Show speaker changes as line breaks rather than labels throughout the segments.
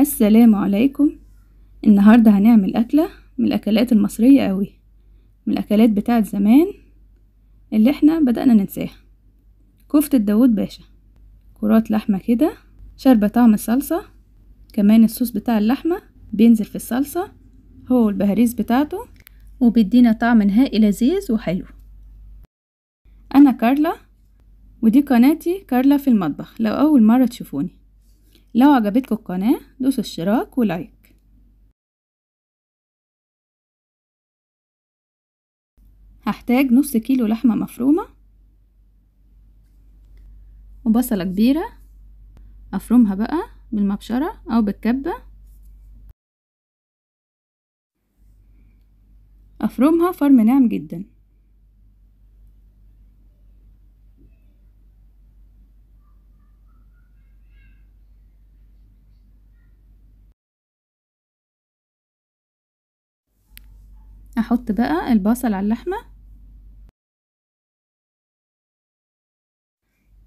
السلام عليكم. النهاردة هنعمل أكلة من الأكلات المصرية قوي، من الأكلات بتاعت زمان اللي احنا بدأنا ننساها. كفتة داوود باشا، كرات لحمة كده شاربة طعم الصلصة، كمان الصوص بتاع اللحمة بينزل في الصلصة هو البهاريز بتاعته، وبيدينا طعم نهائي لذيذ وحلو. أنا كارلا ودي قناتي كارلا في المطبخ. لو أول مرة تشوفوني، لو عجبتكم القناة دوسوا اشتراك ولايك. هحتاج نص كيلو لحمة مفرومة وبصلة كبيرة أفرمها بقى بالمبشرة أو بالكبة، أفرمها فرم ناعم جدا. احط بقى البصل على اللحمة،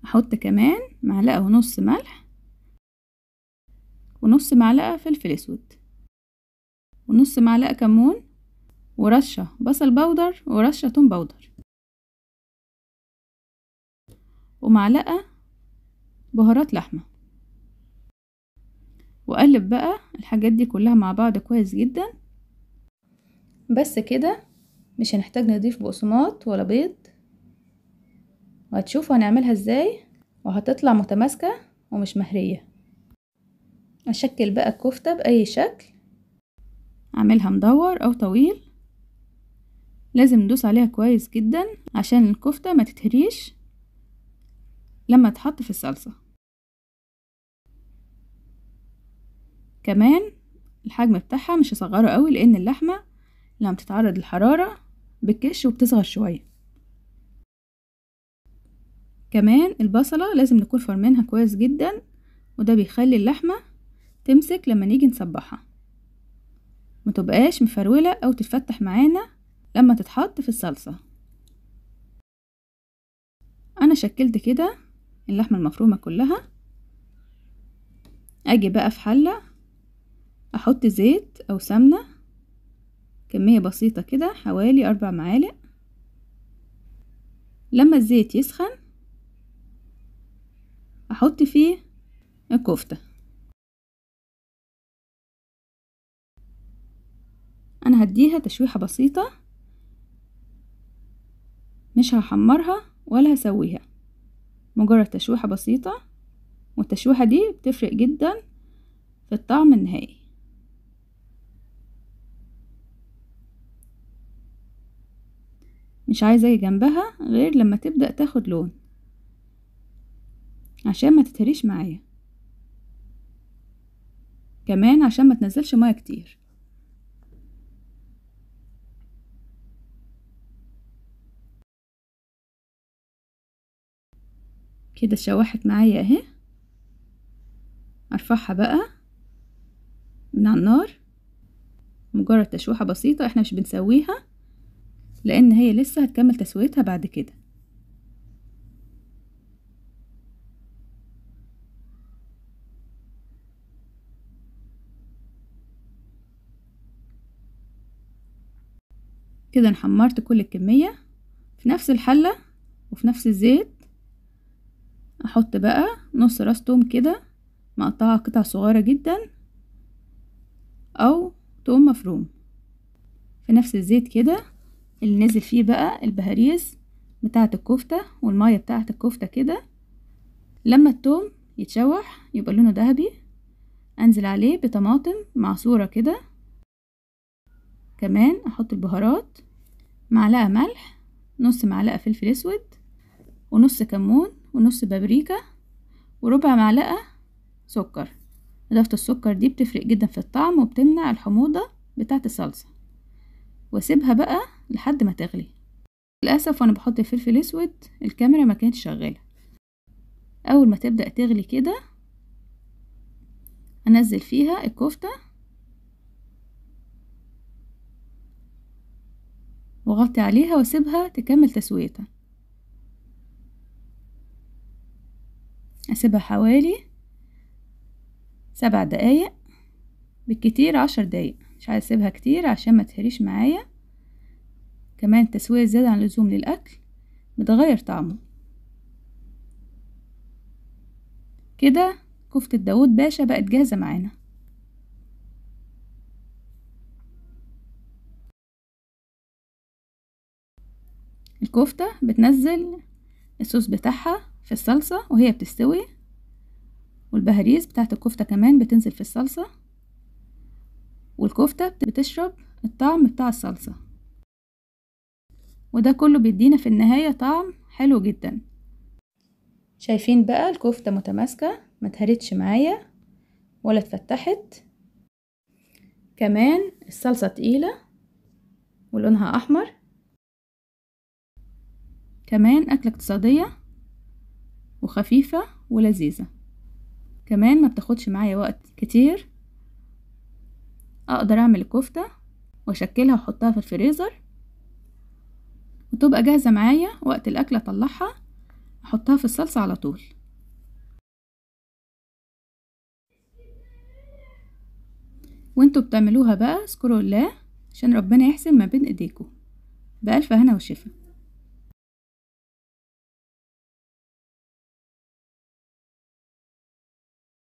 احط كمان معلقة ونص ملح ونص معلقة فلفل اسود ونص معلقة كمون ورشة بصل بودر ورشة توم بودر ومعلقة بهارات لحمة، واقلب بقى الحاجات دي كلها مع بعض كويس جدا. بس كده مش هنحتاج نضيف بقسماط ولا بيض، وهتشوفوا هنعملها ازاي وهتطلع متماسكة ومش مهرية. اشكل بقى الكفتة بأي شكل، اعملها مدور او طويل، لازم ندوس عليها كويس جدا عشان الكفتة ما تتهريش لما تحط في الصلصة. كمان الحجم بتاعها مش هصغره قوي لان اللحمة لما بتتعرض للحرارة بتكش وبتصغر شوية. كمان البصلة لازم نكون فرمينها كويس جدا، وده بيخلي اللحمة تمسك لما نيجي نصبحها، ما تبقاش مفرولة او تتفتح معانا لما تتحط في الصلصة. انا شكلت كده اللحمة المفرومة كلها. اجي بقى في حلة احط زيت او سمنة كمية بسيطة كده حوالي 4 معالق. لما الزيت يسخن احط فيه الكفتة. انا هديها تشويحة بسيطة، مش هحمرها ولا هسويها، مجرد تشويحة بسيطة، والتشويحة دي بتفرق جدا في الطعم النهائي. مش عايزة اجي جنبها غير لما تبدأ تاخد لون عشان ما تتهريش معايا، كمان عشان ما تنزلش مية كتير. كده اتشوحت معايا اهي. ارفعها بقى من على النار، مجرد تشويحة بسيطة، احنا مش بنسويها لان هي لسه هتكمل تسويتها بعد كده. كده انا حمرت كل الكمية في نفس الحلة وفي نفس الزيت. احط بقى نص راس توم كده مقطعة قطع صغيرة جدا او توم مفروم في نفس الزيت كده اللي نزل فيه بقى البهاريز بتاعة الكفتة والمية بتاعة الكفتة كده. لما التوم يتشوح يبقى لونه ذهبي، انزل عليه بطماطم معصورة كده، كمان احط البهارات، معلقة ملح، نص معلقة فلفل اسود ونص كمون ونص بابريكا وربع معلقة سكر. اضافة السكر دي بتفرق جدا في الطعم وبتمنع الحموضة بتاعة الصلصة. واسيبها بقى لحد ما تغلي. للاسف وانا بحط الفلفل اسود الكاميرا ما كانتش شغاله. اول ما تبدا تغلي كده انزل فيها الكفته واغطي عليها واسيبها تكمل تسويتها. اسيبها حوالي 7 دقايق. بالكتير 10 دقايق، مش عايز اسيبها كتير عشان ما تهريش معايا. كمان التسوية زيادة عن اللزوم للاكل بتغير طعمه. كده كفتة داوود باشا بقت جاهزة معانا. الكفتة بتنزل الصوص بتاعها في الصلصة وهي بتستوي، والبهاريز بتاعت الكفتة كمان بتنزل في الصلصة، والكفتة بتشرب الطعم بتاع الصلصة، وده كله بيدينا في النهاية طعم حلو جدا. شايفين بقى الكفتة متماسكة، ما اتهرتش معايا ولا اتفتحت. كمان الصلصة تقيلة ولونها احمر. كمان اكلة اقتصادية وخفيفة ولذيذة، كمان ما بتاخدش معايا وقت كتير. اقدر اعمل الكفتة واشكلها واحطها في الفريزر وتبقى جاهزة معايا وقت الاكل، اطلعها احطها في الصلصة على طول. وانتوا بتعملوها بقى اذكروا الله عشان ربنا يحسن ما بين ايديكم. بألف هنا وشفا.